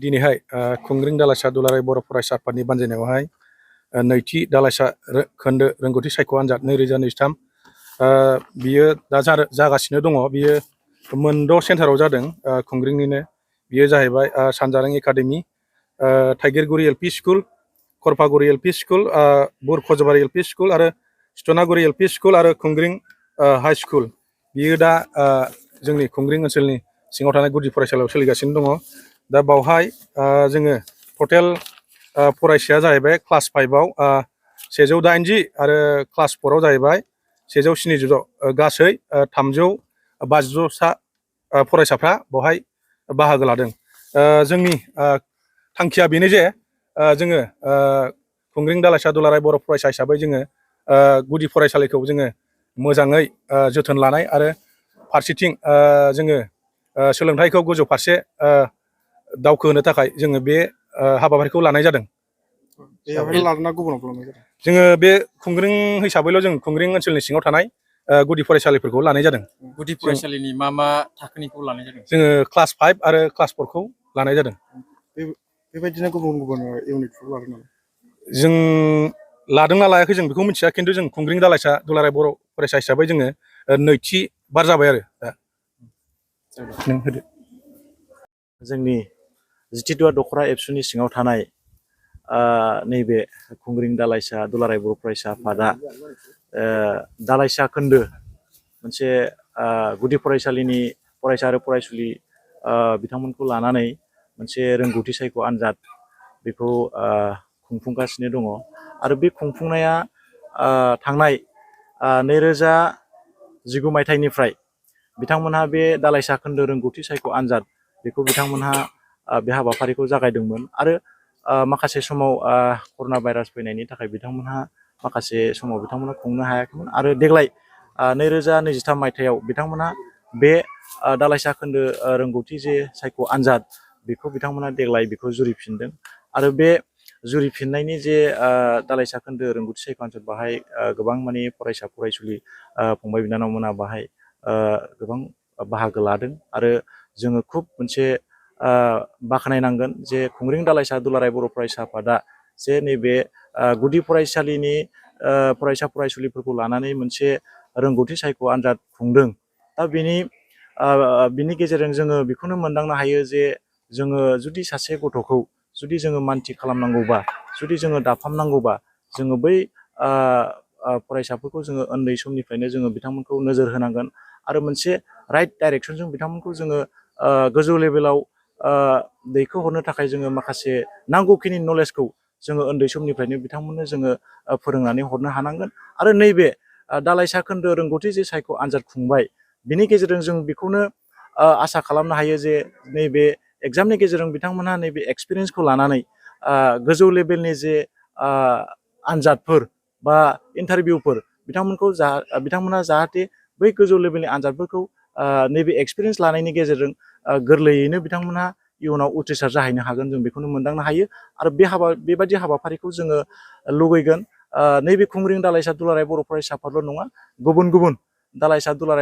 दिनैहाय खुंग्रिं दालाइसा दुलाराय बर' फरायसा आफादनि बानजायनायावहाय नैथि दालाइसा खोन्दो रोंगौथि सायख' आनजाद 2023 बियो दा जागासिनो दङ। बियो मोनद' सेन्टाराव जादों खुंग्रिंनिनो। बियो जाहैबाय सानजारें academy, Thaigirguri LP school, Kharphaguri LP school, Burkhajbari LP school आरो सिथनागुरि एलपि स्कुल आरो खुंग्रिं हाइ स्कुल। बियो दा जोंनि खुंग्रिं ओनसोलनि सिङाव थानाय गुदि फरायसालियाव सोलिगासिनो दङ। दा बावहाय जोङो टटेल फरायसाया जाहैबाय क्लास 5आव 180 आरो क्लास 4आव जाहैबाय 176, गासै 352सा फरायसाफ्रा बेवहाय बाहागो लादों। जोंनि थांखिया बेनो जे जोङो खुंग्रिं दालाइसा दुलाराय बर' फरायसा हिसाबै जोङो गुदि फरायसालिखौ जोङो मोजाङै जोथोन लानाय आरो फारसेथिं जोङो सोलोंथाइखौ गोजौ फारसे दावखोहोनो थाखाय जोङो बे हाबाफारिखौ लानाय जादों। जोङो बे खुंग्रिं हिसाबैल' जों खुंग्रिं ओनसोलनि सिङाव थानाय गुदि फरायसालिफोरखौ लानाय जादों। गुदि फरायसालिनि मा थाखोनिखौ लानाय जादों? जोङो क्लास 5 आरो क्लास 4खौ लानाय जादों। बेबायदिनो गुबुन गुबुन इउनिटफोर लादों नामा? जों लादोंना लायाखै जों बेखौ मिथिया, खिन्थु जों खुंग्रिं दालाइसा दुलाराय बर' फरायसा हिसाबै जोङो नैथि बार जाबाय आरो दा। नों होदो। जोंनि जिथिदुवा दख'रा एबसुनि सिङाव थानाय नैबे खुंग्रिं दालाइसा दुलाराय बर' फरायसा आफादा दालाइसा खोन्दो मोनसे गुदि फरायसालिनि फरायसा आरो फरायसुलि बिथांमोनखौ लानानै मोनसे रोंगौथि सायख' आनजाद बेखौ खुंफुंगासिनो दङ। आरो बे खुंफुंनाया थांनाय 2019 मायथाइनिफ्राय बिथांमोनहा बे दालाइसा खोन्दो रोंगौथि सायख' आनजाद बेखौ बिथांमोनहा बे हाबाफारिखौ जागायदोंमोन। आरो माखासे समाव कर'ना भाइरास फैनायनि थाखाय बिथांमोनहा माखासे समाव बिथांमोनहा खुंनो हायाखैमोन। आरो देग्लाय 2023 मायथाइयाव बिथांमोनहा बे दालाइसा खोन्दो रोंगौथि जे सायख' आनजाद बेखौ बिथांमोनहा देग्लाय बेखौ जुरिफिनदों। आरो बे जुरिफिननायनि जे दालाइसा खोन्दो रोंगौथि सायख' आनजाद बाहाय गोबां माने फरायसा फरायसुलि फंबाय बिनानावमोना बाहाय गोबां बाहागो लादों। आरो जोङो खुब मोनसे बाख्नायनांगोन जे खुंग्रिं दालाइसा दुलाराय बर' फरायसा आफादा जे नैबे गुदि फरायसालिनि फरायसा फरायसुलिफोरखौ लानानै मोनसे रोंगौथि सायख' आनजाद खुंदों। दा बिनि गेजेरजों जोङो बेखौनो मोनदांनो हायो जे जोङो जुदि सासे गथ'खौ जुदि जोङो मानथि खालामनांगौबा, जुदि जोङो दाफामनांगौबा, जोङो बै फरायसाफोरखौ जोङो उन्दै समनिफ्रायनो जोङो बिथांमोनखौ नोजोर होनांगोन। आरो मोनसे राइट डाइरेक्सनजों बिथांमोनखौ जोङो गोजौ लेभेलाव दैखोहरनो थाखाय जोङो माखासे नांगौखिनि नलेजखौ जोङो उन्दै समनिफ्रायनो बिथांमोननो जोङो फोरोंनानै हरनो हानांगोन। आरो नैबे दालाइसा खोन्दो रोंगौथि जे सायख' आनजाद खुंबाय, बिनि गेजेरजों जों बेखौनो आसा खालामनो हायो जे नैबे एग्जामनि गेजेरजों बिथांमोनहा नैबे एक्सपिरियेन्सखौ लानानै गोजौ लेभेलनि जे आनजादफोर बा इन्टारभिउफोर बिथांमोनहा जाहाथे बै गोजौ लेभेलनि आनजादफोरखौ नैबे एक्सपिरियेन्स लानायनि गेजेरजों गोरलैयैनो बिथांमोनहा इयुनाव उथ्रिसार जाहैनो हागोन, जों बेखौनो मोनदांनो हायो। आरो बेबायदि हाबाफारिखौ जोङो लुगैगोन। नैबे खुंग्रिं दालाइसा दुलाराय बर' फरायसा आफादल' नङा, गुबुन गुबुन दालाइसा दुलाराय